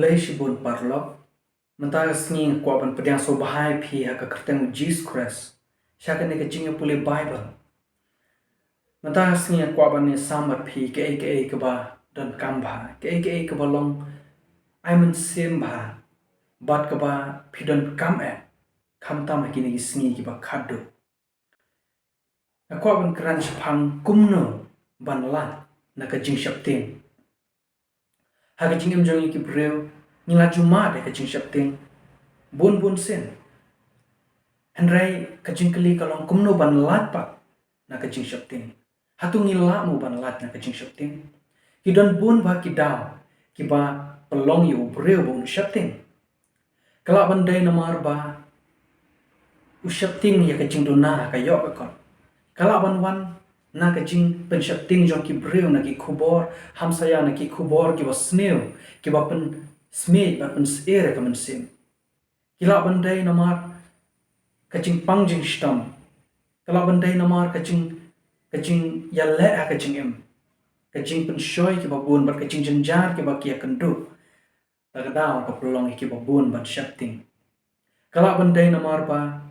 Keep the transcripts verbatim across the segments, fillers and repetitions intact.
Khublei shibun paralok. Mynta ka sngi nga kwah ban pdiang sngewbha ïa phi ha ka kyrteng u Jisu Khrist sha kane ka jingïapule Baibl. Mynta ka sngi nga kwah ban ïasam bad phi kaei kaei kaba donkam bha, kaei kaei kaba long ai mynsiem bha, bad kaba phi donkam eh, khamtam ha kine ki sngi kiba khatduh. Nga kwah ban kren shaphang kumno ban lait na ka jingsheptieng. Ha ka jingim jong ngi ki briew, ngi la ju mad ïa ka jingsheptieng bun bun sien. Hynrei ka jingkylli ka long kumno ban lait pat na ka jingsheptieng. Hato ngi lah mo ban lait na ka jingsheptieng? Ki don bun bha ki daw kiba pynlong ïa u briew ba un sheptieng. Ka lah ban dei namar ba u sheptieng ïa ka jingduna ha ka ïoh ka kot. Ka lah ban wan na ka jingpynsheptieng jong ki briew na ki khubor hamsaïa, na ki khubor kiba sniew, kiba pynsmit bad pynsyier ïa ka mynsiem. Ki lah ban dei namar ka jingpang jingshitom. Ka lah ban dei namar ka jing, ka jingïaleh ha ka jingim, ka jingpynshoi kiba bun bad ka jingjynjar kiba ki ïakynduh. Da ka daw ka pynlong ïa kiba bun ban sheptieng. Ka lah ban dei namar ba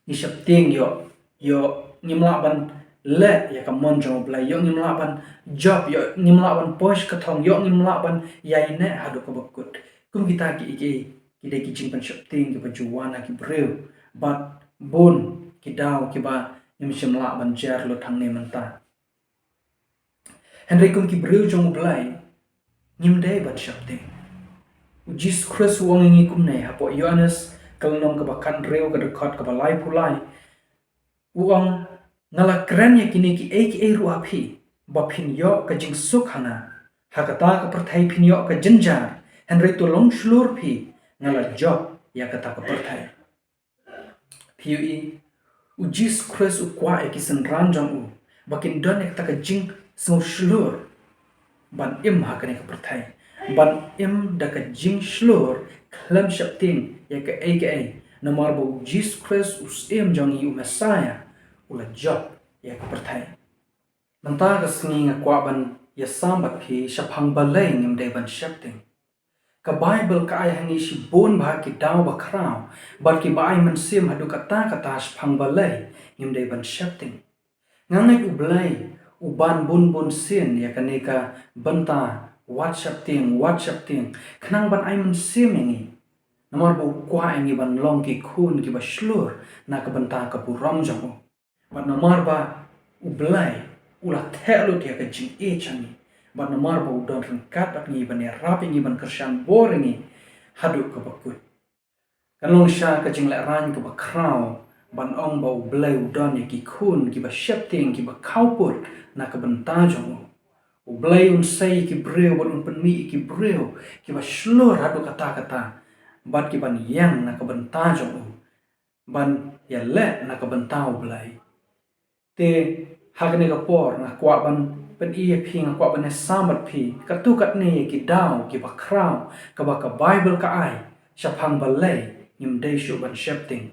ngi sheptieng ïoh, ïoh ngim lah ban leh ïa ka mon jong U Blei, ïoh ngim lah ban jop, ïoh ngim lah ban poi sha ka thong, ïoh ngim lah ban ïaineh haduh kaba kut. Kum kita kiei kiei, ki dei ki jingpynsheptieng kiba ju wan ha ki briew bad bun ki daw kiba ngim shym lah ban jer lut hangne mynta. Hynrei kum ki briew jong U Blei, ngim dei ban sheptieng. U Jisu Khrist u ong ïa ngi kumne hapoh Ïoannis ka lynnong kaba khathynriew ka dkhot kaba laiphew lai. U ong, nga la kren ïa kine kiei kiei ruh ha phi, ba phin ïoh ka jingsuk ha nga. Ha kata ka pyrthei phin ïoh ka jynjar, hynrei to long shlur phi, nga la jop ïa kata ka pyrthei. Phi ïohi, u Jisu Khrist u kwah ïa ki synran jong u ba kin don ïa kata ka jingsngew shlur ban im ha kane ka pyrthei, ban im da ka jingshlur khlem sheptieng ïa kaei kaei, namar ba u Jisu Khrist u Syiem jong ngi, u Messaïah, u la jop ïa ka pyrthei. Mynta ka sngi nga kwah ban ïasam bad phi shaphang balei ngim dei ban sheptieng. Ka Baibl ka ai ha ngi shibun bha ki daw bakhraw bad kiba ai mynsiem haduh katta katta shaphang balei ngim dei ban sheptieng. Nga ngeit U Blei u ban bun bun sien ïa kane ka bynta wat sheptieng, wat sheptieng, khnang ban ai mynsiem ïa ngi. Namar ba u kwah ïa ngi ban long ki khun kiba shlur na ka bynta ka burom jong u. Bad namar ba U Blei u la theh lut ïa ka jingïeit jong ngi, bad namar ba u don ryngkat bad ngi ban ïarap ïa ngi, ban kyrshan bor ïa ngi haduh kaba kut. Kan long sha ka jinglehrain kaba khraw ban ong ba U Blei u don ïa ki khun kiba sheptieng, kiba khawpud na ka bynta jong u. U Blei un sei ïa ki briew bad un pynmih ïa ki briew kiba shlur haduh katta katta bad kiban ïeng na ka bynta jong u, ban ïaleh na ka bynta U Blei. Te ha kane ka por nga kwah ban pyni ïa phi, nga kwah ban ïasam bad phi katto katne ïa ki daw kiba khraw kaba ka Baibl ka ai shaphang balei ngim dei shuh ban sheptieng.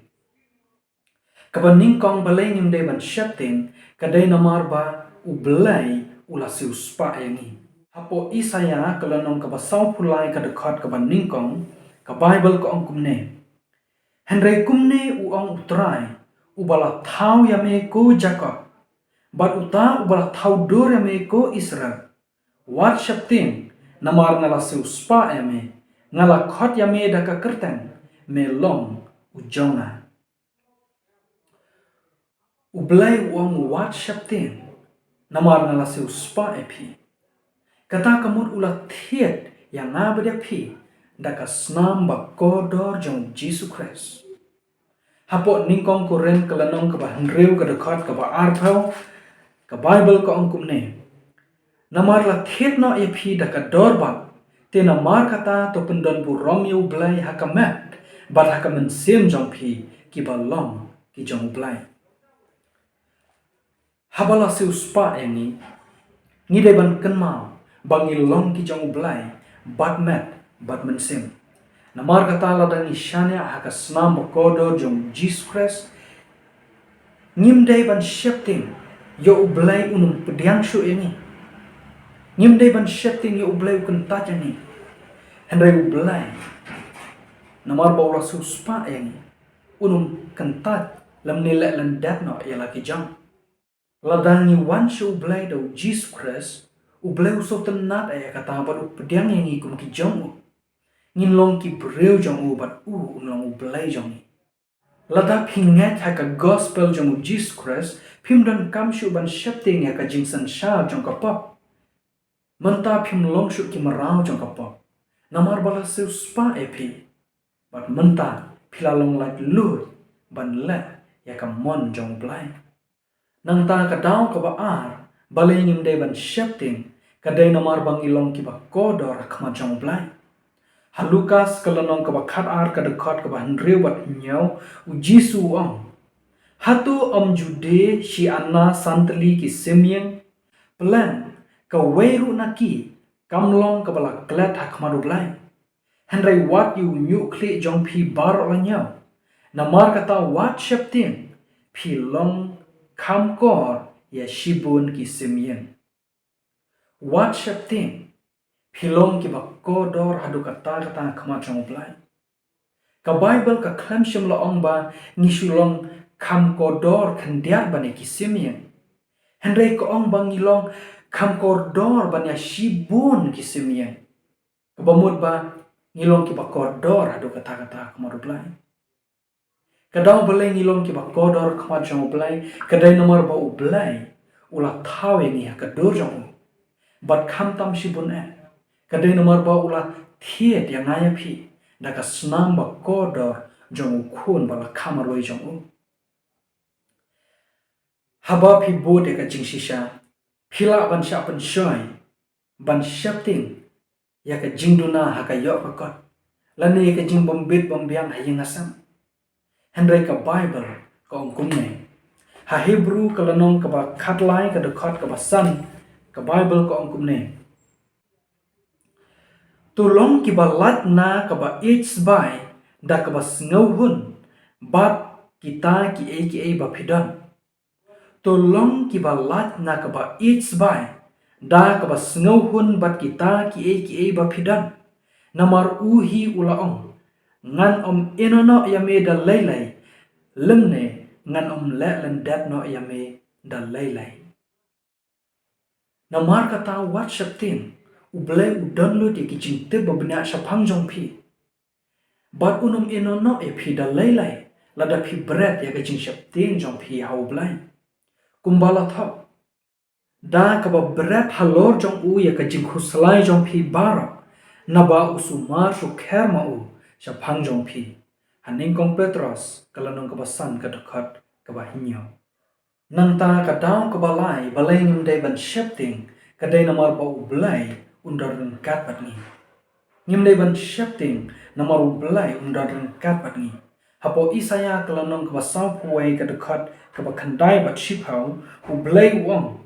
Kaba nyngkong, balei ngim dei ban sheptieng ka dei namar ba U Blei u la siewspah ïa ngi. Hapoh Isaïah ka lynnong kaba sawphew lai ka dkhot kaba nyngkong, ka Baibl ka ong kumne: Hynrei kumne u ong U Trai, uba la thaw ïa me ko Jakob, bad uta uba la thaw dur ïa me ko Israel: Wat sheptieng, namar nga la siewspah ïa me, nga la khot ïa me da ka kyrteng, me long u jong nga. U Blei u ong, wat sheptieng, namar nga la siewspah ïa phi. Kata ka mut u la thied ïa nga bad ïa phi da ka snam ba kordor jong U Jisu Khrist. Hapoh Nyngkong Korinth ka lynnong kaba hynriew ka dkhot kaba arphew, ka Baibl ka ong kumne: Namar la thied noh ïa phi da ka dorbar, te namar kata to pyndon burom ïa U Blei ha ka met bad ha ka mynsiem jong phi kiba long ki jong U Blei. Haba la siewspah ïa ngi, ngi dei ban kynmaw ba ngi long ki jong U Blei bad met bad mynsiem. Namar kata, lada ngi shaniah ha ka snam ba kordor jong U Jisu Khrist, ngim dei ban sheptieng ïoh U Blei un ym pdiang shuh ïa ngi. Ngim dei ban sheptieng ïoh U Blei u kyntait ïa ngi. Hynrei U Blei, namar ba u la siewspah ïa ngi, un ym kyntait lymne leh lyndet noh ïa la ki jong. Lada ngi wan sha U Blei da U Jisu Khrist, U Blei u sngewtynnad ïa kata bad u pdiang ïa ngi kum ki jong u. Ngin long ki briew jong u bad u un long U Blei jong ngi. Lada phi ngeit ha ka gospel jong U Jisu Khrist, phim donkam shuh ban sheptieng ïa ka jingsynshar jong ka pop. Mynta phim long shuh ki mraw jong ka pop, namar ba la siewspah ïa phi. Bad mynta phi la long laitluid ban leh ïa ka mon jong U Blei. Nangta ka daw kaba ar balei ngim dei ban sheptieng, ka dei namar ba ngi long kiba kordor ha khmat jong U Blei. Ha Lukas ka lynnong kaba khatar ka dkhot kaba hynriew bad hynñiew, U Jisu u ong, hato ym ju die shi anna san tylli ki sim ïing? Pleng kawei ruh na ki kam long kaba la klet ha khmat U Blei. Hynrei wat ïa u ñiuhkhlieh jong phi baroh la ñiew. Namar kata wat sheptieng, phi long kham kor ïa shibun ki sim ïing. Wat sheptieng, phi long kiba kordor haduh katta katta ha khmat jong U Blei. Ka Baibl ka khlem shym la ong ba ngi shu long kham kordor khyndiat ban ïa ki sim ïing. Hynrei ka ong ba ngi long kham kordor ban ïa shibun ki sim ïing. Kaba mut ba ngi long kiba kordor haduh katta katta ha khmat U Blei. Ka daw balei ngi long kiba kordor ha khmat jong U Blei, ka dei namar ba U Blei u la thaw ïa ngi ha ka dur jong u. Bad khamtam shibun eh, ka dei namar ba u la thied ïa nga ïa phi da ka snam ba kordor jong U Khun ba la kham marwei jong u. Haba phi bud ïa ka jingshisha, phi lah ban shah pynshoi ban sheptieng ïa ka jingduna ha ka ïoh ka kot, lane ïa ka jingbym bit bym biang ha ïing ha sem. Hynrei ka Baibl ka ong kumne. Ha Hebru ka lynnong kaba khatlai ka dkhot kaba san, ka Baibl ka ong kumne. To long kiba lait na kaba ïeit sbai da kaba sngewhun bad kita kiei kiei ba phi don. To long kiba lait na kaba ïeit sbai da kaba sngewhun bad kita kiei kiei ba phi don. Namar u hi u la ong, ngan ym ïehnoh noh ïa me da lei lei, lymne ngan ym leh lyndet noh ïa me da lei lei. Namar kata wat sheptieng, U Blei u don lut ïa ki jingtip ba bniah shaphang jong phi. Bad un ym ïehnoh noh ïa phi da lei lei lada phi bret ïa ka jingsheptieng jong phi ha U Blei. Kumba la thoh, da kaba bret halor jong u ïa ka jingkhuslai jong phi baroh, naba u sumar sukher ma u shaphang jong phi. Ha Nyngkong Petros ka lynnong kaba san ka dkhot kaba hynñiew. Nangta ka daw kaba lai balei ngim dei ban sheptieng, ka dei namar ba U Blei un don ryngkat bad ngi. Ngim dei ban sheptieng namar U Blei un don ryngkat bad ngi. Hapoh Isaïah ka lynnong kaba sawphew wei ka dkhot kaba khyndai bad shiphew, U Blei u ong,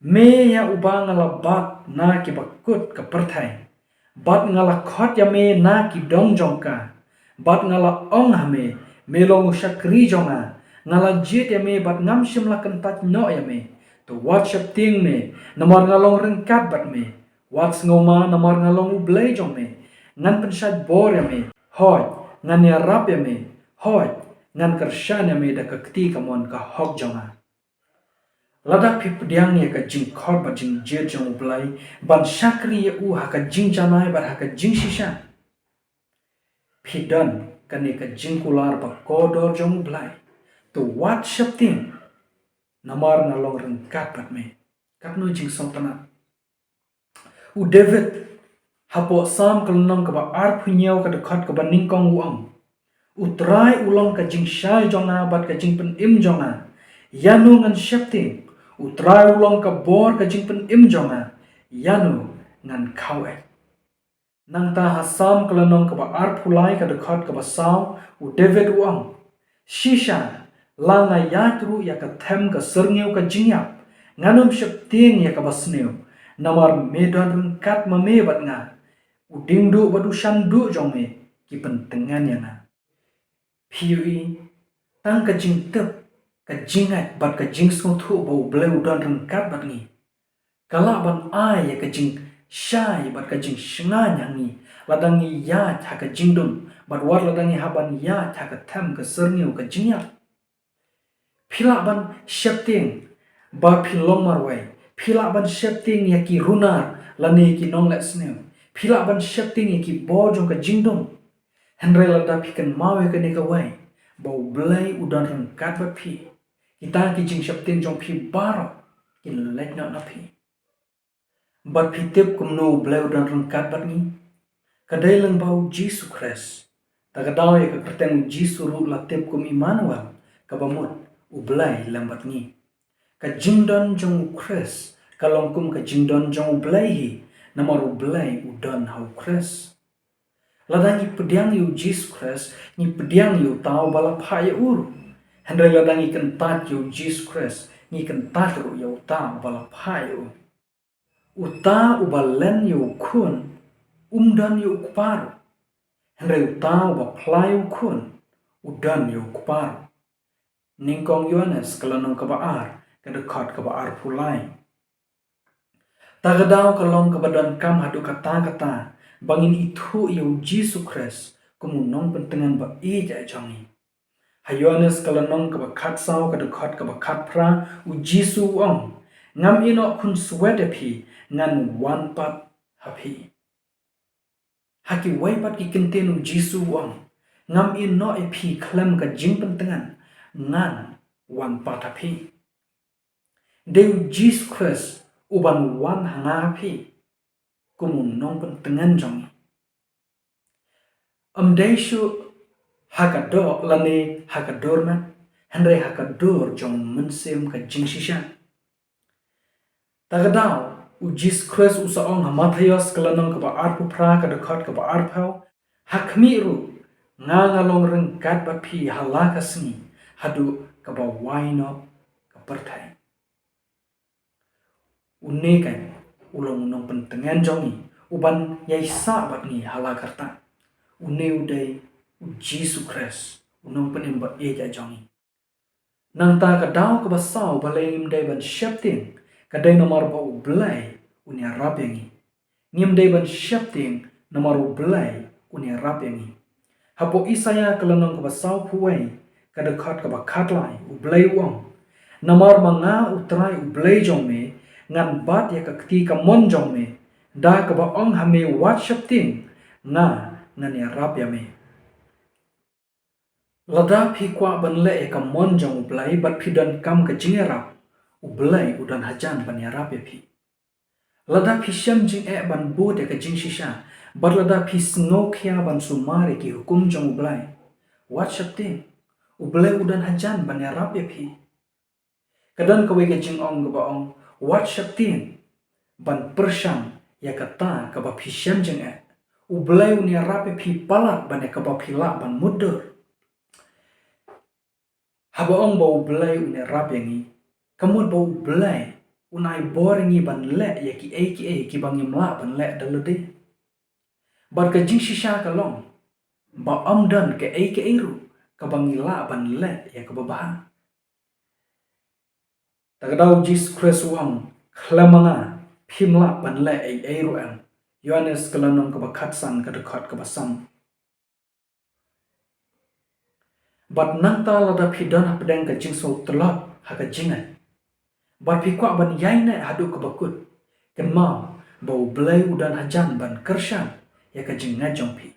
me ïa uba nga la bat na kiba kut ka pyrthei, bad nga la khot ïa me na ki dong jong ka. Bad nga la ong ha me, me long u shakri jong nga. Nga la jied ïa me bad ngam shym la kyntait noh ïa me. To wat sheptieng me, namar nga long ryngkat bad me. Wat sngewma namar nga long U Blei jong me. Ngan pynshait bor ïa me. Hooid, ngan ïarap ïa me. Hooid, ngan kyrshan ïa me da ka kti kamon ka hok jong nga. Lada phi pdiang ïa ka jingkhot bad jingjied jong U Blei ban shakri ïa u ha ka jingjanai bad ha ka jingshisha, phi don kane ka jingkular ba kordor jong U Blei. To wat sheptieng, namar nga long ryngkat bad me. Katno jingsngewtynnat. U David hapoh Salm ka lynnong kaba arphew hynñiew ka dkhot kaba nyngkong u ong, U Trai u long ka jingshai jong nga bad ka jingpynim jong nga. Ïano ngan sheptieng? U Trai u long ka bor ka jingpynim jong nga. Ïano ngan khaw eh? Nangta ha Salm ka lynnong kaba arphew lai ka dkhot kaba saw, u David u ong, shisha la nga ïaid ruh ïa ka them ka syrngiew ka jingïap, ngan ym sheptieng ïa kaba sniew, namar me don ryngkat ma me bad nga. U diengduh bad u shanduh jong me ki pyntngen ïa nga. Phi ïohi, tang ka jingtip, ka jingngeit bad ka jingsngewthuh ba U Blei u don ryngkat bad ngi, ka lah ban ai ïa ka jingshai bad ka jingshngaiñ ha ngi lada ngi ïaid ha ka jingdum, bad wat lada ngi hap ban ïaid ha ka them ka syrngiew ka jingïap. Phi lah ban sheptieng ba phi long marwei. Phi lah ban sheptieng ïa ki runar lane ki nongleh sniew. Phi lah ban sheptieng ïa ki bor jong ka jingdum. Hynrei lada phi kynmaw ïa kane kawei, ba U Blei u don ryngkat bad phi, kita ki jingsheptieng jong phi baroh kin leit noh na phi. Bad phi tip kumno U Blei u don ryngkat bad ngi? Ka dei lyngba U Jisu Khrist. Ta ka daw ïa ka kyrteng U Jisu ruh la tip kum Immanuel, kaba mut U Blei lem bad ngi. Ka jingdon jong U Khrist ka long kum ka jingdon jong U Blei hi, namar U Blei u don ha U Khrist. Lada ngi pdiang ïa U Jisu Khrist, ngi pdiang ïa uta uba la phah ïa u ruh. Hynrei lada ngi kyntait ïa U Jisu Khrist, ngi kyntait ruh ïa uta uba la phah ïa u. Uta uba len ïa u khun, um don ïa u kpa ruh. Hynrei uta uba phla ïa u khun, u don ïa u kpa ruh. Nyngkong Ïoannis ka lynnong kaba ar, ka dkhot kaba arphew lai. Ta ka daw ka long kaba donkam haduh katta katta, ba ngin ithuh ïa U Jisu Khrist kum u nongpyntngen ba ïeit jong ngi. Ha Ïoannis ka lynnong kaba khatsaw, ka dkhot kaba khatphra, U Jisu u ong, "Ngam ïeh noh khunswet ïa phi, ngan wan pat ha phi." Ha kiwei pat ki kyntien U Jisu u ong, "Ngam ïeh noh ïa phi khlem ka jingpyntngen, ngan wan pat ha phi." Dei U Jisu Khrist uban wan ha nga ha phi kum u nongpyntngen jong ngi. Ym dei shuh ha ka doh lane ha ka dur met, hynrei ha ka dur jong u Mynsiem ka jingshisha. Ta ka daw, U Jisu Khrist u sa ong ha Mathaios ka lynnong kaba arphew phra, ka dkhot kaba arphew, "Ha khmih ruh, nga nga long ryngkat bad phi ha la ka sngi, haduh kaba wai noh ka pyrthei." Une keiñ u long u nongpyntngen jong ngi, uban ïaisah bad ngi ha la ka rta. Une u dei U Jisu Khrist, u nongpynim ba ïeit jong ngi. Nangta ka daw kaba saw balei ngim dei ban sheptieng, ka dei namar ba U Blei un ïarap ïa ngi. Ngim dei ban sheptieng namar U Blei un ïarap ïa ngi. Hapoh Isaïah ka lynnong kaba sawphew wei, ka dkhot kaba khatlai, U Blei u ong, "Namar ma nga U Trai U Blei jong me, ngan bat ïa ka kti kamon jong me, da kaba ong ha me, wat sheptieng, nga ngan ïarap ïa me." Lada phi kwah ban leh ïa ka mon jong U Blei bad phi donkam ka jingïarap, U Blei u don hajan ban ïarap ïa phi. Lada phi shem jingeh ban bud ïa ka jingshisha, bad lada phi sngewkhia ban sumar ïa ki hukum jong U Blei, wat sheptieng, U Blei u don hajan ban ïarap ïa phi. Ka don kawei ka jingong kaba ong, wat sheptieng ban pyrshang ïa kata kaba phi shem jingeh. U Blei un ïarap ïa phi palat ban ïa kaba phi lah ban mutdur. Haba ong ba U Blei un ïarap ïa ngi, ka mut ba U Blei un ai bor ïa ngi ban leh ïa kiei kiei kiba ngim lah ban leh da lade. Bad ka jingshisha ka long ba ym don kaei kaei ruh kaba ngi lah ban leh ïa kaba bha. Ta ka daw Jisu Khrist u ong, "Khlem ma nga phim lah ban leh ei ei ruh em." Ïoannis ka lynnong kaba khatsan, ka dkhot kaba san. Bad nangta lada phi don hapdeng ka jingsngewtlot ha ka jingngeit, bad phi kwah ban ïaineh haduh kaba kut, kynmaw ba U Blei u don hajan ban kyrshan ïa ka jingngeit jong phi.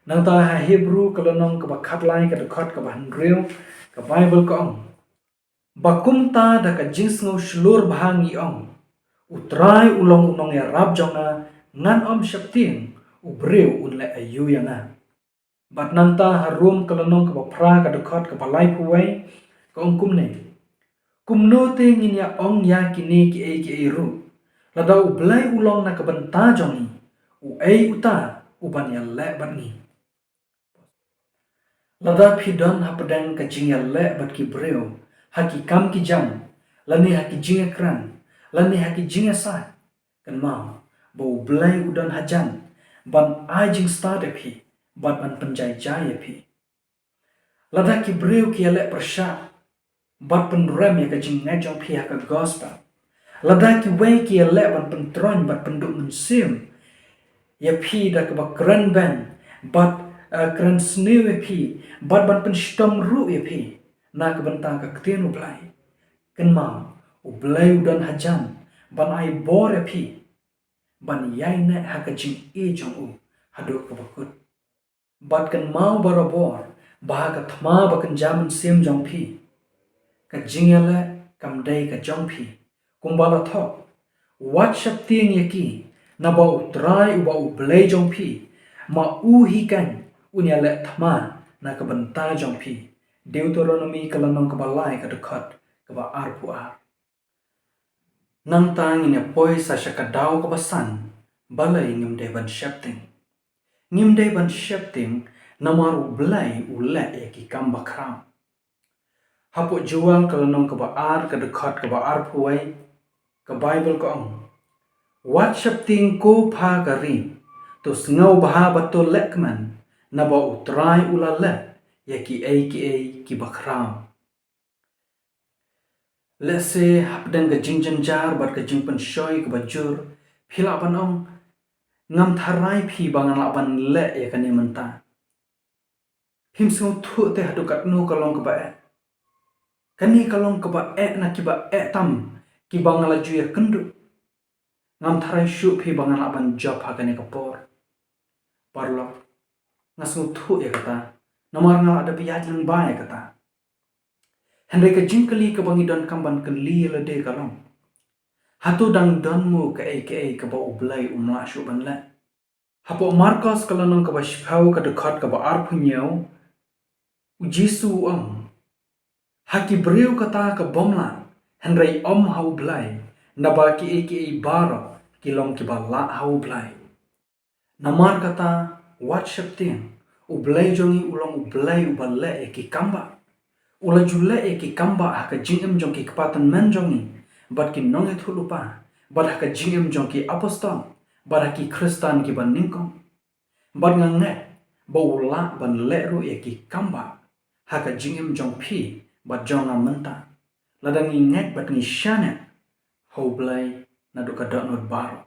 Nangta ha Hebru ka lynnong kaba khatlai, ka dkhot kaba hynriew, ka Baibl ka ong, "Ba kumta da ka jingsngew shlur bha ngi ong, U Trai u long u nongïarap jong nga, ngan ym sheptieng, u briew un leh aïu ïa nga." Bad nangta ha Rom ka lynnong kaba phra, ka dkhot kaba laiphew wei, ka ong kumne, "Kumno te ngin ïa ong ïa kine kiei kiei ruh? Lada U Blei u long na ka bynta jong ngi, uei uta uban ïaleh bad ngi?" Lada phi don hapdeng ka jingïaleh bad ki briew ha ki kam ki jam, lane ha ki jingïakren, lane ha ki jingïasaid, kynmaw ba U Blei u don hajan ban ai jingstad ïa phi bad ban pynjai jai ïa phi. Lada ki briew ki ïaleh pyrshah bad pynrem ïa ka jingngeit jong phi ha ka gospel, lada kiwei ki ïaleh ban pyntroiñ bad pynduh mynsiem ïa phi da kaba kren beiñ bad, eh, kren sniew ïa phi bad ban pynshitom ruh ïa phi na ka bynta ka ktien U Blei. Kynmaw, U Blei u don hajan ban ai bor ïa phi ban ïaineh ha ka jingïeit jong u haduh kaba kut. Bad kynmaw barabor ba ha ka thma ba kynja mynsiem jong phi, ka jingïaleh kam dei ka jong phi. Kumba la thoh, wat sheptieng ïa ki, naba U Trai uba U Blei jong phi, ma u hi kan un ïaleh thma na ka bynta jong phi. Deuteronomi ka lynnong kaba lai ka dkhot kaba arphew ar. Nangta ngin ïa poi sa sha ka daw kaba san, balei ngim dei ban sheptieng. Ngim dei ban sheptieng namar U Blei u leh ïa ki kam bakhraw. Hapoh Joel ka lynnong kaba ar ka dkhot kaba arphew wei, ka Baibl ka ong, wat sheptieng ko pha ka ri, to sngewbha bad to leh kmen, naba U Trai u la leh ïa kiei kiei ki bakhraw. Lehse hapdeng ka jingjynjar bad ka jingpynshoi kaba jur, phi lah ban ong, ngam tharai phi ba ngan lah ban leh ïa kane mynta. Phim sngewthuh te haduh katno ka long kaba eh. Kane ka long kaba eh na kiba eh tam kiba nga la ju ïakynduh. Ngam tharai shuh phi ba ngan lah ban jop ha kane ka por. Paralok, nga sngewthuh ïa kata, namar nga la dep ïaid lyngba ïa kata. Hynrei ka jingkylli kaba ngi donkam ban kylli ïa lade ka long, hato dang don mo kaei kaei kaba U Blei um lah shuh ban leh? Hapoh Markos ka lynnong kaba shiphew ka dkhot kaba arphew hynñiew, U Jisu u ong, ha ki briew kata ka bym lah, hynrei ym ha U Blei, naba kiei kiei baroh ki long kiba lah ha U Blei. Namar kata, wat sheptieng, U Blei jong ngi u long U Blei uba leh ïa ki kam bah. U la ju leh ïa ki kam bah ha ka jingim jong ki kpa tymmen jong ngi, bad ki nongïathuhlypa, bad ha ka jingim jong ki apostol, bad ha ki khristan kiba nyngkong. Bad nga ngeit ba u lah ban leh ruh ïa ki kam bah ha ka jingim jong phi bad jong nga mynta, lada ngi ngeit bad ngi shaniah ha U Blei naduh ka dohnud baroh.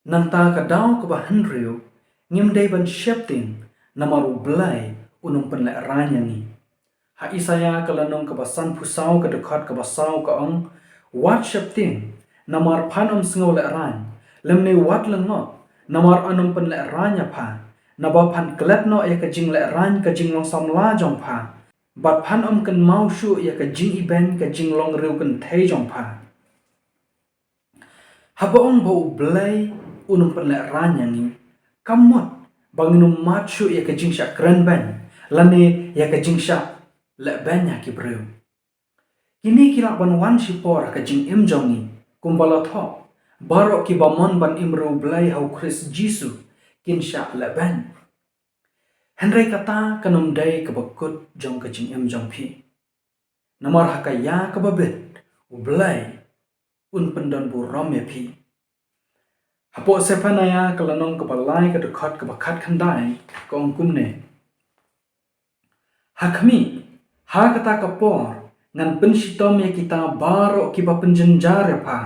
Nangta ka daw kaba hynriew, ngim dei ban sheptieng namar U Blei un ym pynlehraiñ ïa ngi. Ha Isaïah ka lynnong kaba sanphew saw ka dkhot kaba saw ka ong, wat sheptieng namar phan ym sngewlehraiñ, lymne wat lyngngoh namar yn ym pynlehraiñ ïa pha, naba phan klet noh ïa ka jinglehraiñ ka jinglong samla jong pha, bad phan ym kynmaw shuh ïa ka jingibeiñ ka jinglong riewkynthei jong pha. Haba ong ba U Blei un ym pynlehraiñ ïa ngi, kam mut ba ngin ym mad shuh ïa ka jingshah kren beiñ lane ïa ka jingshah leh beiñ ha ki briew. Kine ki lah ban wan shipor ha ka jingim jong ngi, kumba la thoh, baroh kiba mon ban im riewblei ha U Khrist Jisu kin shah leh beiñ. Hynrei kata kan ym dei kaba kut jong ka jingim jong phi. Namar ha ka ïa kaba bit U Blei un pyndonburom ïa phi. Hapoh Sephaniah ka lynnong kaba lai ka dkhot kaba khatkhyndai ka ong kumne. Ha khmih, ha kata ka por, ngan pynshitom ïa kita baroh kiba pynjynjar ïa pha.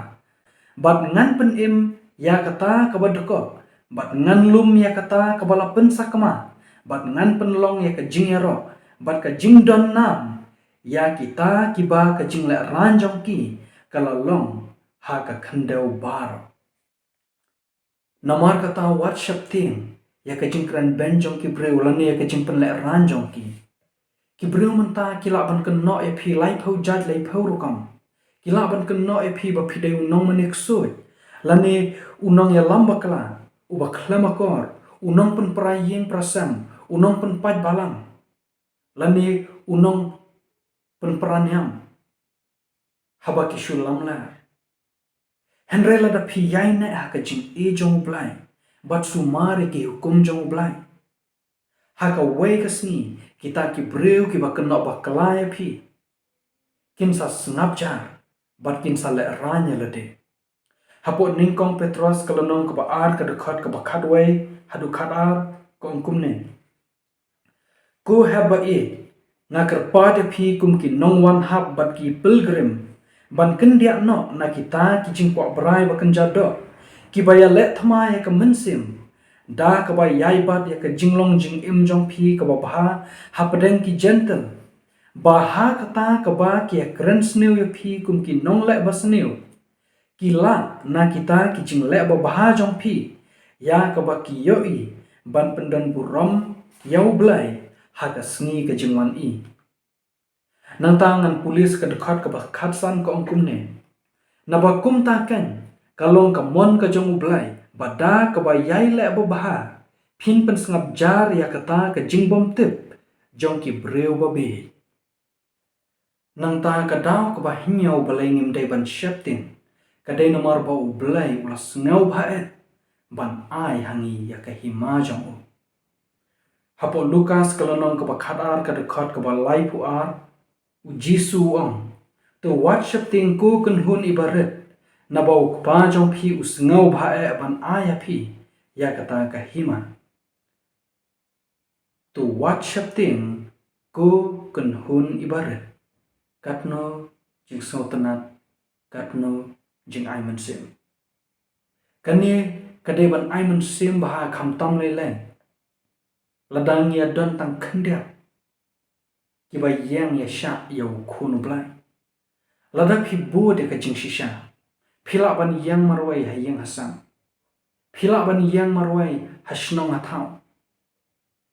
Bad ngan pynim ïa kata kaba dkoh, bad ngan lum ïa kata kaba la pynsakma, bad ngan pynlong ïa ka jingïaroh, bad ka jingdonnam, ïa kita kiba ka jinglehraiñ jong ki ka la long ha ka khyndew baroh. Namar kata wat sheptieng ïa ka jingkren beiñ jong ki briew lane ïa ka jingpynlehraiñ jong ki. Ki briew mynta ki lah ban kynnoh ïa phi laiphew jait laiphew rukom. Ki lah ban kynnoh ïa phi ba phi dei u nongmane ksuid, lane u nongïalam bakla, uba khlem akor, u nongpynpra ïing pra sem, u nongpynpait balang, lane u nongpynpra niam haba ki shu lamler. Hynrei lada phi ïaineh ha ka jingïeit jong U Blei bad sumar ïa ki hukum jong U Blei, ha kawei ka sngi kita ki briew kiba kynnoh bakla ïa phi kin sa sngap jar bad kin sa lehraiñ ïa lade. Hapoh Nyngkong Petros ka lynnong kaba ar ka dkhot kaba khatwei haduh khatar ka ong kumne. Ko hep ba ïeit, nga kyrpad ïa phi kum ki nongwan hap bad ki pilgrim ban kyndiah noh na kita ki jingkwah brai ba kynja doh, kiba ïaleh thma ïa ka mynsiem da kaba ïai bat ïa ka jinglong jingim jong phi kaba bha hapdeng ki Jentil, ba ha kata kaba ki ïakren sniew ïa phi kum ki nongleh basniew, ki lah na kita ki jingleh babha jong phi, ïa kaba ki ïohi ban pyndon burom ïa U Blei ha ka sngi ka jingwan i. Nangta ngan pule sa ka dkhot kaba khatsan, ka ong kumne: Naba kumta keiñ, ka long ka mon ka jong U Blei, ba da kaba ïai leh babha, phin pynsngap jar ïa kata ka jingbymtip jong ki briew babieit. Nangta ka daw kaba hynñiew balei ngim dei ban sheptieng, ka dei namar ba U Blei u la sngewbha eh ban ai ha ngi ïa ka hima jong u. Hapoh Lukas ka lynnong kaba khatar, ka dkhot kaba laiphew ar, U Jisu u ong: To wat sheptieng, ko kynhun iba rit, naba U Kpa jong phi u sngewbha eh ban ai ha phi ïa kata ka hima. To wat sheptieng, ko kynhun iba rit. Katno jingsngewtynnat, katno jingai mynsiem. Kane ka dei ban ai mynsiem bha, khamtam leilei lada ngi ïa don tang khyndiat kiba ïeng ïa shah ïa U Khun U Blei. Lada phi bud ïa ka jingshisha, phi lah ban ïeng marwei ha ïing ha sem, phi lah ban ïeng marwei ha shnong ha thaw,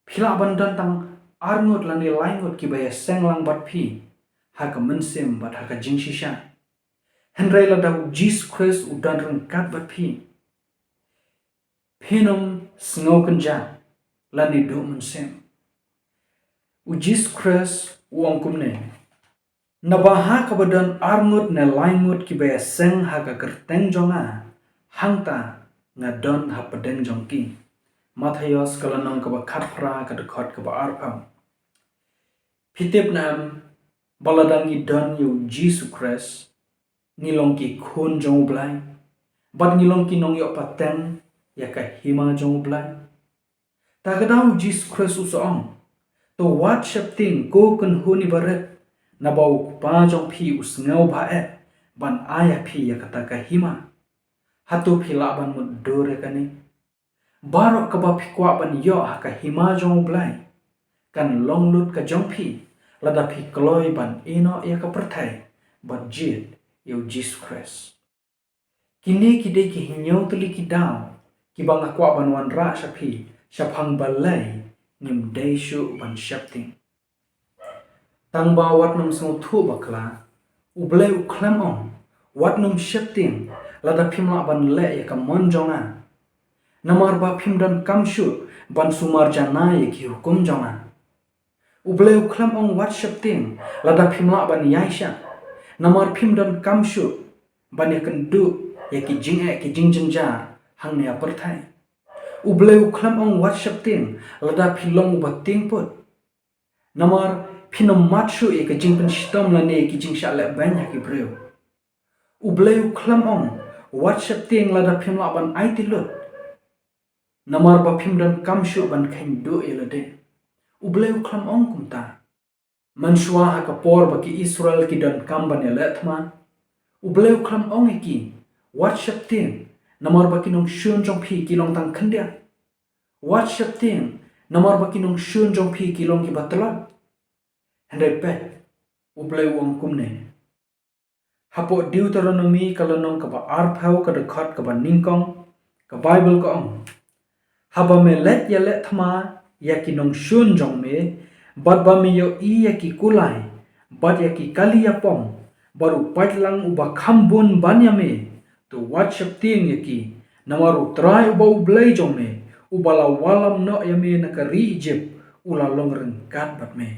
phi lah ban don tang ar ngut lane lai ngut kiba ïaseng lang bad phi ha ka mynsiem bad ha ka jingshisha. Hynrei lada U Jisu Khrist u don ryngkat bad phi, phin ym sngew kynjah lane duh mynsiem. U Jisu Khrist u ong kumne: Naba ha kaba don ar ngut ne lai ngut kiba ïaseng ha ka kyrteng jong nga, hangta nga don hapdeng jong ki. Mathaios ka lynnong kaba khatphra, ka dkhot kaba arphew. Phi tip ne em ba lada ngi don ïa U Jisu Khrist, ngi long ki khun jong U Blei, bad ngi long ki nongïoh pateng ïa ka hima jong U Blei? Ta ka daw U Jisu Khrist u sa ong: To wat sheptieng, ko kynhun iba rit, naba U Kpa jong phi u sngewbha eh ban ai ha phi ïa kata ka hima. Hato phi lah ban mutdur ïa kane? Baroh kaba phi kwah ban ïoh ha ka hima jong U Blei kan long lut ka jong phi lada phi kloi ban ïehnoh ïa ka pyrthei bad jied ïa U Jisu Khrist. Kine ki dei ki hynñiew tylli ki daw kiba nga kwah ban wanrah sha phi shaphang balei ngim dei shuh ban sheptieng. Tang ba wat nym sngewthuh bakla, U Blei u khlem ong wat nym sheptieng lada phim lah ban leh ïa ka mon jong nga, namar ba phim donkam shuh ban sumar janai ïa ki hukum jong nga. U Blei u khlem ong wat sheptieng lada phim lah ban ïaishah, namar phim donkam shuh ban ïakynduh ïa ki jingeh ki jingjynjar hangne ha pyrthei. U Blei u khlem ong wat sheptieng lada phi long uba tieng put, namar phin ym mad shuh ïa ka jingpynshitom lane ki jingshah leh beiñ ha ki briew. U Blei u khlem ong wat sheptieng lada phim lah ban aiti lut, namar ba phim donkam shuh ban kheiñ duh ïa lade. U Blei u khlem ong kumta. Mynshuwa ha ka por ba ki Israel ki donkam ban ïaleh thma, U Blei u khlem ong ïa ki wat sheptieng, namar ba ki nongshun jong phi ki long tang khyndiat. Wat sheptieng, namar ba ki nongshun jong phi ki long kiba tlot. Hynrei peit, U Blei u ong kumne. Hapoh Deuteronomi ka lynnong kaba arphew, ka dkhot kaba nyngkong, ka Baibl ka ong: Haba me leit ïaleh thma ïa ki nongshun jong me, bad ba me ïohi ïa ki kulai bad ïa ki kali ïapom, bad u paitlang uba kham bun ban ïa me, to wat sheptieng ïa ki, namar U Trai uba U Blei jong me, uba la wallam noh ïa me na ka ri Ijipt, u la long ryngkat bad me.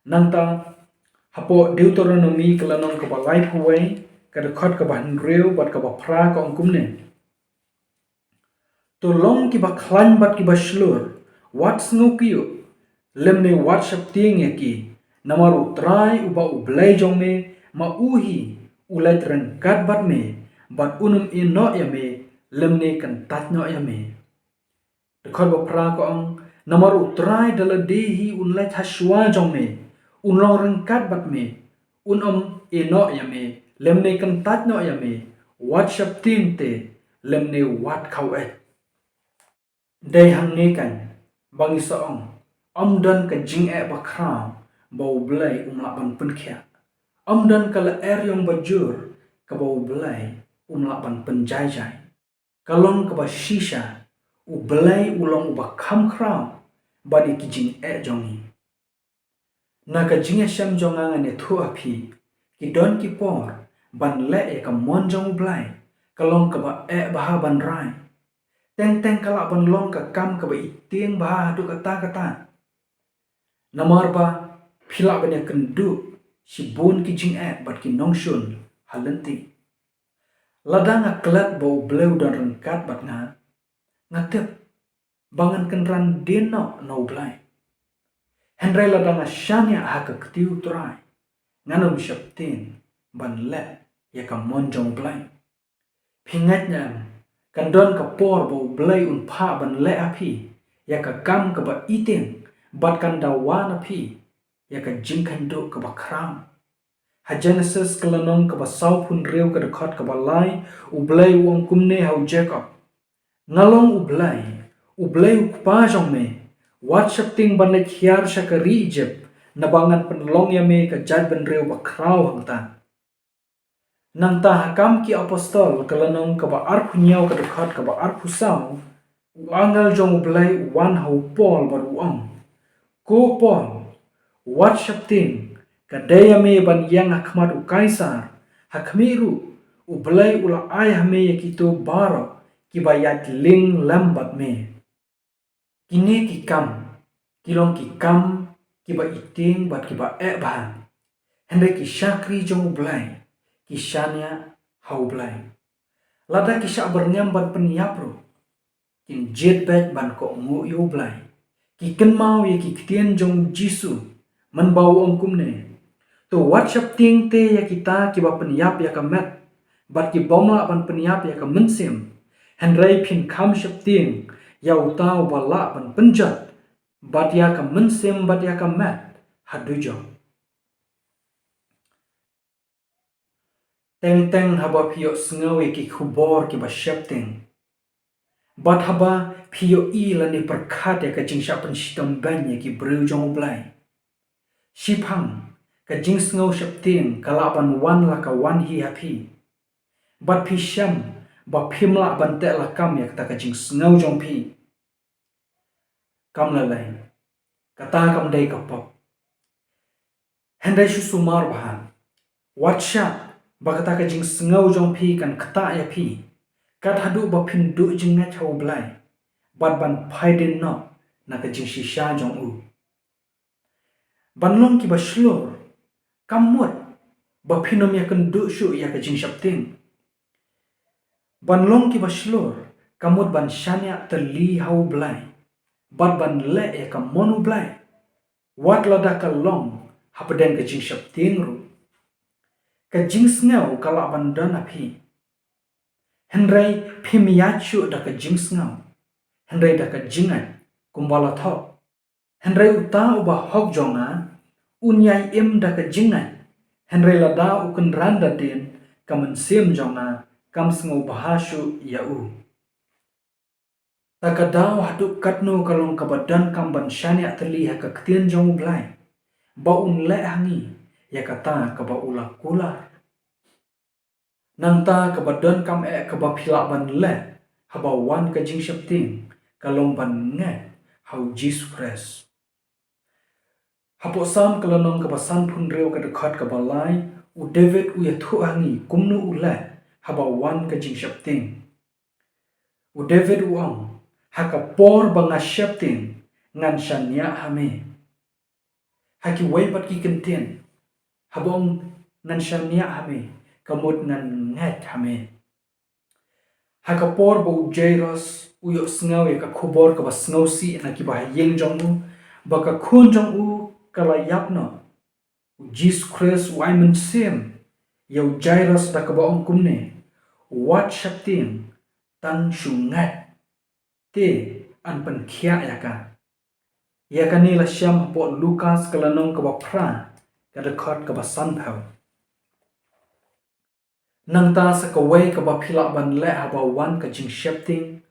Nangta hapoh Deuteronomi ka lynnong kaba laiphew wei, ka dkhot kaba hynriew bad kaba phra ka ong kumne: To long kiba khlaiñ bad kiba shlur, wat sngewkyiuh, lymne wat sheptieng ïa ki, namar U Trai uba U Blei jong me, ma u hi u leit ryngkat bad me, bad un ym ïehnoh ïa me, lymne kyntait noh ïa me. Dkhot ba phra ka ong: Namar U Trai da lade hi un leit hashwa jong me, un long ryngkat bad me, un ym ïehnoh ïa me, lymne kyntait noh ïa me, wat sheptieng te, lymne wat khaw eh. Dei hangne kan ba ngi sa ong, ym don ka jingeh bakhraw ba U Blei um lah ban pynkhiah. Ym don ka lyer ïong bajur kaba U Blei um lah ban pynjaijai. Ka long kaba shisha, U Blei u long uba kham khraw ban ïa ki jingeh jong ngi. Na ka jingïashem jong nga ngan ïathuh ha phi, ki don ki por ban leh ïa ka mon jong U Blei ka long kaba eh bha ban rai. Teng teng ka lah ban long ka kam kaba itieng bha haduh katta katta. Namar ba phi lah ban ïakynduh shibun ki jingeh bad ki nongshun ha lynti. Lada nga klet ba U Blei u don ryngkat bad nga, nga tip ba ngan kynran dien noh na U Blei. Hynrei lada nga shaniah ha ka kti U Trai, ngan ym sheptieng ban leh ïa ka mon jong U Blei. Phi ngeit ne em, kan don ka por ba U Blei un phah ban leh ha phi ïa ka kam kaba itieng bad kan dawa na phi ïa ka jingkheiñ duh kaba khraw. Ha Genesis ka lynnong kaba sawphew hynriew ka dkhot kaba lai, U Blei u ong kumne ha u Jakob, nga long U Blei, U Blei u kpa jong me, wat sheptieng ban leit hiar sha ka ri Ijipt, naba ngan pynlong ïa me ka jaitbynriew bakhraw hangta. Nangta ha Kam ki Apostol ka lynnong kaba arphew hynñiew ka dkhot kaba arphew saw, u angel jong U Blei u wan ha u Paul bad u ong, ko Paul, wat sheptieng, ka dei ïa me ban ïeng ha khmat u Kaisar, ha khmih ruh U Blei u la ai ha me ïa kito baroh kiba ïaid lieng lem bad me. Kine ki kam ki long ki kam kiba itieng bad kiba eh bha. Hynrei ki shakri jong U Blei ki shaniah ha U Blei. Lada ki shah byrngem ban pynïap ruh, kin jied beit ban kohnguh ïa U Blei. Ki kynmaw ïa ki ktien jong U Jisu, mynba u ong kumne, to wat sheptieng te ïa kita kiba pynïap ïa ka met, bad ki bym lah ban pynïap ïa ka mynsiem. Hynrei phin kham sheptieng ïa uta uba lah ban pynjot bad ïa ka mynsiem bad ïa ka met ha dujok. Teng teng haba phi ïohsngew ïa ki khubor kiba sheptieng, bad haba phi ïohi lane pyrkhat ïa ka jingshah pynshitom beiñ ïa ki briew jong U Blei, shiphang ka jingsngew sheptieng ka lah ban wan la ka wan hi ha phi. Bad phi shem ba phim lah ban teh lakam ïa kata ka jingsngew jong phi. Kam lei lei, kata kam dei ka pop. Hynrei shu sumar bha, wat shah ba kata ka jingsngew jong phi kan ktah ïa phi, kat haduh ba phin duh jingngeit ha U Blei bad ban phai dien noh na ka jingshisha jong U. Ban long kiba shlur, kam mut ba phin ym ïakynduh shuh ïa ka jingsheptieng. Ban long kiba shlur, ka mut ban shaniah tylli ha U Blei bad ban leh ïa ka mon U Blei, wat lada ka long hapdeng ka jingsheptieng ruh. Ka jingsngew ka lah ban don ha phi, hynrei phim ïaid shuh da ka jingsngew, hynrei da ka jingngeit, kumba la thoh. Hynrei uta uba hok jong nga un ïai im da ka jingngeit, hynrei lada u kynran da dien, ka mynsiem jong nga kam sngewbha shuh ïa u. Ta ka daw haduh katno ka long kaba donkam ban shaniah tylli ha ka ktien jong U Blei, ba un leh ha ngi ïa kata kaba u la kular. Nangta kaba donkam eh kaba phi lah ban leh haba wan ka jingsheptieng ka long ban ngeit ha U Jisu Khrist. Hapoh Salm ka lynnong kaba sanphew hynriew ka dkhot kaba lai, u David u ïathuh ha ngi kumno u leh haba wan ka jingsheptieng. U David u ong, ha ka por ba nga sheptieng, ngan shaniah ha me. Ha kiwei pat ki kyntien, haba ong ngan shaniah ha me, ka mut ngan ngeit ha me. Ha ka por ba u Jairus u ïohsngew ïa ka khubor kaba sngewsih na kiba ha ïing jong u, ba ka khun jong u ka la ïap noh, U Jisu Khrist u ai mynsiem ïa u Jairus da kaba ong kumne, wat sheptieng, tang shu ngeit, te yn pynkhiah ïa ka. Ïa kane la shem hapoh Lukas ka lynnong kaba phra, ka dkhot kaba sanphew. Nangta sa kawei kaba phi lah ban leh haba wan ka jingsheptieng,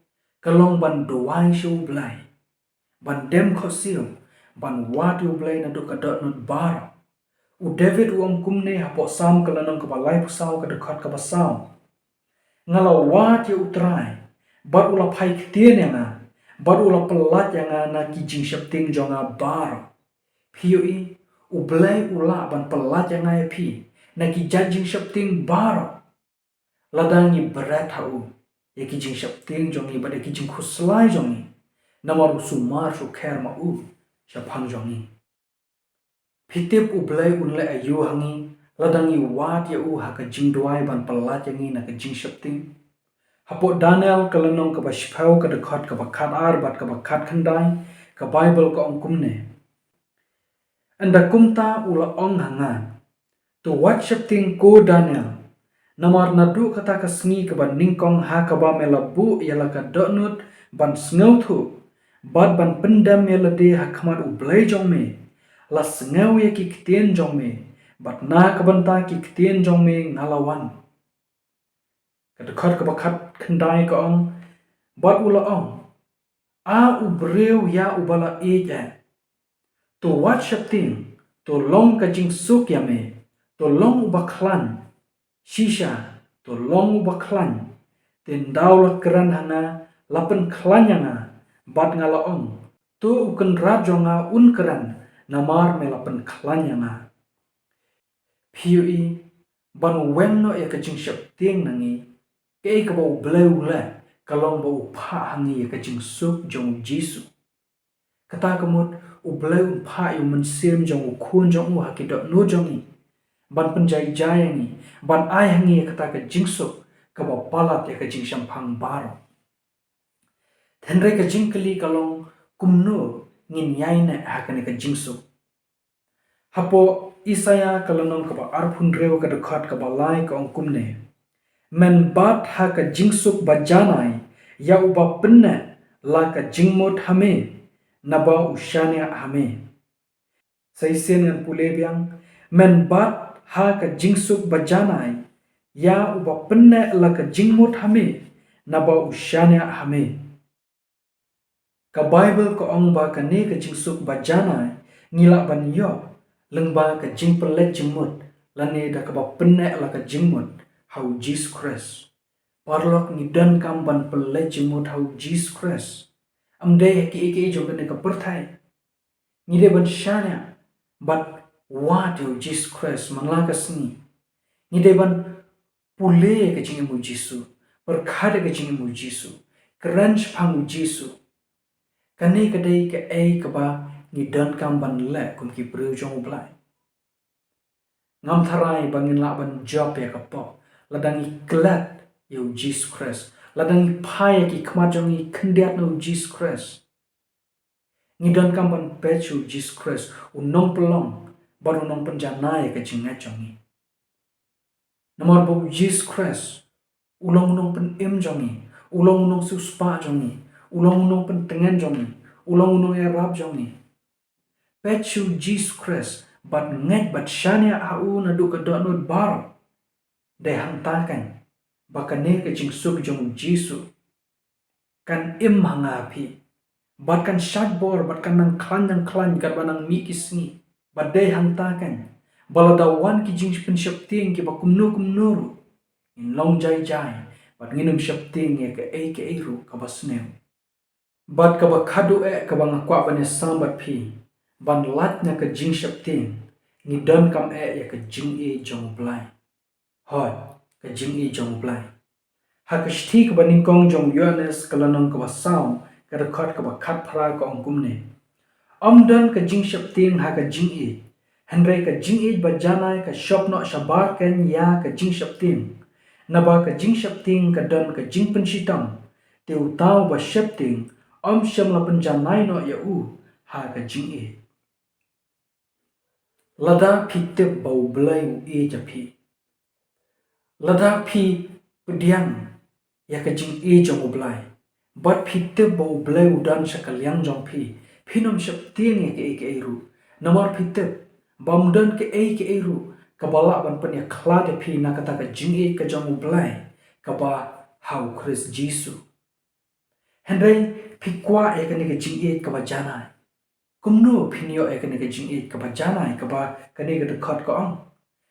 ka long ban duwai sha U Blei, ban dem khohsiew, ban wad ïa U Blei naduh ka dohnud baroh. U David u ong kumne hapoh Salm ka lynnong kaba laiphew saw ka dkhot kaba saw. Nga la wad ïa U Trai, bad u la phai ktien ïa nga, bad u la pyllait ïa nga na ki jingsheptieng jong nga baroh. Phi ïohi, U Blei u lah ban pyllait ïa nga ïa phi na ki jait jingsheptieng baroh. Lada ngi bret ha u ïa ki jingsheptieng jong ngi bad ïa ki jingkhuslai jong ngi, namar u sumar sukher ma u shaphang jong ngi. Phi tip U Blei un leh aïu ha ngi lada ngi wad ïa u ha ka jingduwai ban pyllait ïa ngi na ka jingsheptieng? Hapoh Daniel ka lynnong kaba shiphew ka dkhot kaba khatar bad kaba khatkhyndai, ka Baibl ka ong kumne. Ynda kumta u la ong ha nga, to wat sheptieng ko Daniel, namar naduh kata ka sngi kaba nyngkong ha kaba me la buh ïa la ka dohnud ban sngewthuh bad ban pyndem ïa lade ha khmat U Blei jong me, la sngew ïa ki ktien jong me, bad na ka bynta ki ktien jong me nga la wan. Ka dkhot kaba khatkhyndai ka ong, bad u la ong, a u briew ïa uba la ïeit eh, to wat sheptieng, to long ka jingsuk ïa me, to long uba khlaiñ, shisha, to long uba khlaiñ. Te ynda u la kren ha nga, la pynkhlaiñ ïa nga, bad nga la ong, to U Kynrad jong nga un kren, namar me la pynkhlaiñ ïa nga. Phi ïohi, ban weng noh ïa ka jingsheptieng na ngi, kaei kaba U Blei u leh ka long ba u phah ha ngi ïa ka jingsuk jong U Jisu. Kata ka mut U Blei un phah ïa U Mynsiem jong U Khun jong u ha ki dohnud jong ngi, ban pynjai jai ïa ngi, ban ai ha ngi ïa kata ka jingsuk kaba palat ïa ka jingshemphang baroh. Hynrei ka jingkylli ka long, kumno ngin ïaineh ha kane ka jingsuk? Hapoh Isaïah ka lynnong kaba arphew hynriew ka dkhot kaba lai ka ong kumne. Men bat ha ka jingsuk ba janai, ïa uba pynneh la ka jingmut ha me, naba u shaniah ha me. Sa shisien ngan pule biang, men bat ha ka jingsuk ba janai, ïa uba pynneh la ka jingmut ha me, naba u shaniah ha me. Ka Baibl ka ong ba kane ka jingsuk ba janai, ngi lah ban ïoh lyngba ka jingpynleit jingmut, lane da kaba pynneh la ka jingmut ha U Jisu Khrist. Paralok, ngi donkam ban pynleit jingmut ha U Jisu Khrist. Ym dei ha kiei kiei jong kane ka pyrthei. Ngi dei ban shaniah bad wad ïa U Jisu Khrist man la ka sngi. Ngi dei ban pule ïa ka jingim U Jisu, pyrkhat ïa ka jingim U Jisu, kren shaphang U Jisu. Kane ka dei kaei kaba ngi donkam ban leh kum ki briew jong U Blei. Ngam tharai ba ngin lah ban jop ïa ka pop lada ngi klet ïa U Jisu Khrist, lada ngi phai ïa ki khmat jong ngi khyndiat na U Jisu Khrist. Ngi donkam ban peit sha U Jisu Khrist, U Nongpynlong bad U Nongpynjanai ïa ka jingngeit jong ngi. Namar ba U Jisu Khrist u long U Nongpynim jong ngi, u long U Nongsiewspah jong ngi, u long U Nongpyntngen jong ngi, u long U Nongïarap jong ngi. Peit sha U Jisu Khrist bad ngeit bad shaniah ha u naduh ka dohnud baroh. Dei hangta keiñ ba kane ka jingsuk jong U Jisu kan im ha nga ha phi, bad kan shait bor bad kan nang khlaiñ nang khlaiñ katba nang mih ki sngi. Bad dei hangta keiñ ba lada wan ki jingpynsheptieng kiba kumno kumno ruh, ngin long jai jai bad ngin ym sheptieng ïa kaei kaei ruh kaba sniew. Bad kaba khadduh eh kaba nga kwah ban ïasam bad phi, ban lait na ka jingsheptieng, ngi donkam eh ïa ka jingïeit jong U Blei. Hooid, ka jingïeit jong U Blei. Ha ka shithi kaba nyngkong jong u Ïoannis ka lynnong kaba saw, ka dkhot kaba khatphra ka ong kumne. Ym don ka jingsheptieng ha ka jingïeit, hynrei ka jingïeit ba janai ka shop noh shabar keiñ ïa ka jingsheptieng. Naba ka jingsheptieng ka don ka jingpynshitom, te uta uba sheptieng ym shym la pynjanai noh ïa u ha ka jingïeit. Lada phi tip ba U Blei u ïeit ïa phi, lada phi pdiang ïa ka jingïeit jong U Blei, bad phi tip ba U Blei u don sha ka liang jong phi, phin ym sheptieng ïa kaei kaei ruh. Namar phi tip ba ym don kaei kaei ruh kaba lah ban pynïakhlad ïa phi na kata ka jingïeit ka jong U Blei kaba ha U Khrist Jisu. Hynrei phi kwah ïa kane ka jingïeit kaba janai. Kumno phin ïoh ïa kane ka jingïeit kaba janai kaba kane ka dkhot ka ong?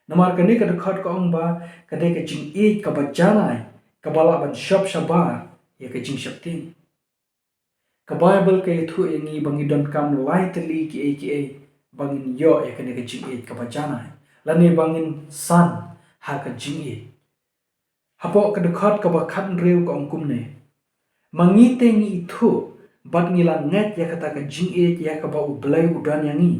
Namar kane ka dkhot ka ong ba ka dei ka jingïeit kaba janai kaba lah ban shop shabar ïa ka jingsheptieng. Ka Baibl ka ïathuh ïa ngi ba ngi donkam lai tylli kiei kiei ba ngin ïoh ïa kane ka jingïeit kaba janai, lane ba ngin san ha ka jingïeit. Hapoh ka dkhot kaba khathynriew ka ong kumne: Ma ngi te ngi ithuh bad ngi la ngeit ïa kata ka jingïeit ïa kaba U Blei u don ïa ngi.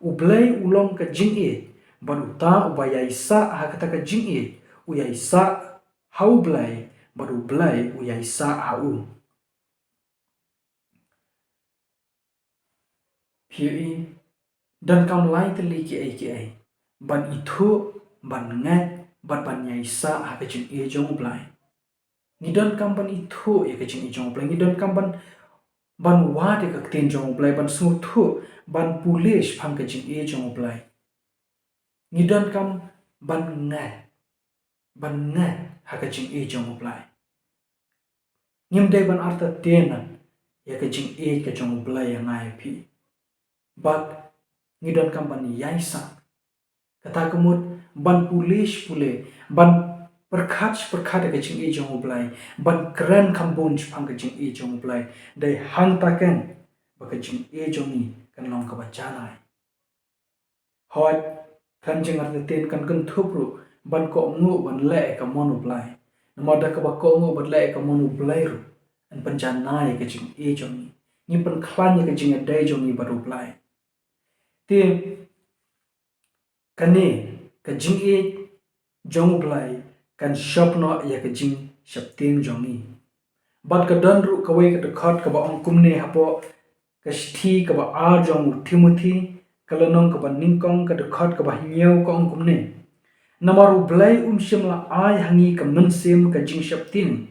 U Blei u long ka jingïeit, bad uta uba ïaisah ha kata ka jingïeit u ïaisah ha U Blei, bad U Blei u ïaisah ha u. Phi ïohi, donkam lai tylli kiei kiei ban ithuh, ban ngeit, bad ban ïaisah ha ka jingïeit jong U Blei. Ngi donkam ban ithuh ïa ka jingïeit jong U Blei, ngi donkam ban, ban wad ïa ka ktien jong U Blei, ban sngewthuh, ban pule shaphang ka jingïeit jong U Blei. Ngi donkam ban ngeit, ban ngeit ha ka jingïeit jong U Blei. Ngim dei ban artatien ïa ka jingïeit ka jong U Blei ïa nga ïa phi. Bad ngi donkam ban ïaisah, kata ka mut ban pule shi pule, ban pyrkhat shi pyrkhat ïa ka jingïeit jong U Blei, ban kren kham bun shaphang ka jingïeit jong U Blei. Dei hangta keiñ ba ka jingïeit jong ngi kan long kaba janai. Hooid, kan jingïeit te kan kynthup ruh ban kohnguh ban leh ïa ka mon U Blei. Namar da kaba kohnguh ban leh ïa ka mon U Blei ruh yn pynjanai ïa ka jingïeit jong ngi. Ngi pynkhlaiñ ïa ka jingïadei jong ngi bad U Blei. Te kane ka jingïeit jong U Blei kan shop noh ïa ka jingsheptieng jong ngi. Bad ka don ruh kawei ka dkhot kaba ong kumne hapoh ka shithi kaba ar jong u Timothi, ka lynnong kaba nyngkong, ka dkhot kaba hynñiew, ka ong kumne: Namar U Blei um shym la ai ha ngi ka mynsiem ka jingsheptieng,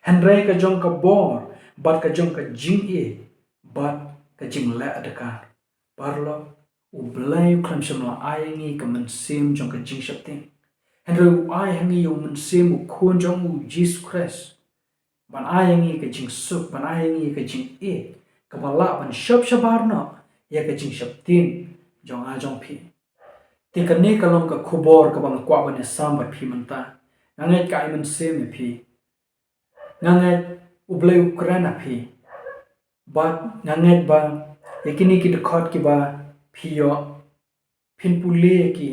hynrei ka jong ka bor, bad ka jong ka jingïeit, bad ka jingleh dkhar. Paralok, U Blei u khlem shym la ai ha ngi ka mynsiem jong ka jingsheptieng, hynrei u ai ha ngi ïa u mynsiem u Khun jong u, Jisu Khrist, ban ai ha ngi ka jingsuk, ban ai ha ngi ka jingïeit kaba lah ban shop shabar noh ïa ka jingsheptieng jong nga jong phi. Te kane ka long ka khubor kaba nga kwah ban ïasam bad phi mynta. Nga ngeit ka ai mynsiem ïa phi. Nga ngeit U Blei u kren ha phi. Bad nga ngeit ba ïa kine ki dkhot kiba phi ïoh, phin pule ïa ki,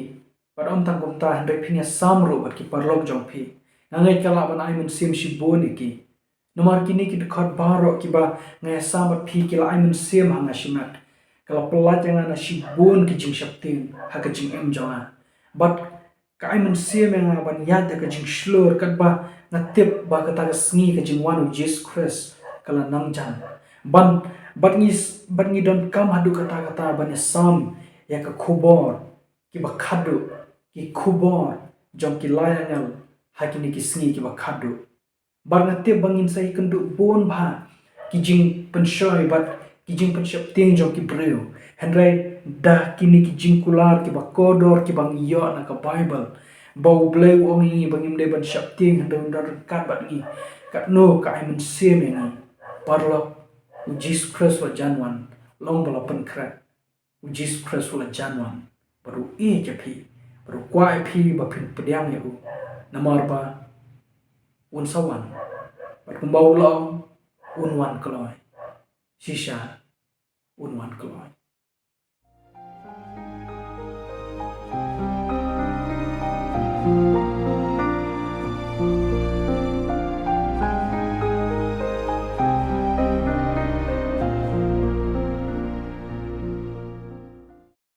bad ym tang kumta hynrei phin ïasam ruh bad ki paralok jong phi. Nga ngeit ka lah ban ai mynsiem shibun ïa ki. Namar kine ki dkhot baroh kiba nga ïasam bad phi ki la ai mynsiem ha nga shimet. Ka la pyllait ïa nga na shibun ki jingsheptieng ha ka jingim jong nga. Bad ka ai mynsiem ïa nga ban ïaid da ka jingshlur katba nga tip ba kata ka sngi ka jingwan u Jisu Khrist ka la nang jan. Ban, bad ngi, bad ngi donkam haduh katta katta ban ïasam ïa ka khubor kiba khatduh, ki khubor jong ki lai angel ha kine ki sngi kiba khatduh. Bad nga tip ba ngin sa ïakynduh bun bha ki jingpynshoi bad ki jingpynsheptieng jong ki briew. Hynrei da kine ki jingkular kiba kordor kiba ngi ïoh na ka Baibl, ba U Blei u ong ïa ngi ba ngim dei ban sheptieng hynrei un don ryngkat bad ngi. Katno ka ai mynsiem ïa ngi. Paralok, u Jisu Khrist u la jan wan, long ba la pynkhreh. U Jisu Khrist u la jan wan, bad u ïeit ïa phi, bad u kwah ïa phi ba phin pdiang ïa u. Namar ba un sa wan, bad kumba u la ong, un wan kloi. Shisha, un wan kloi.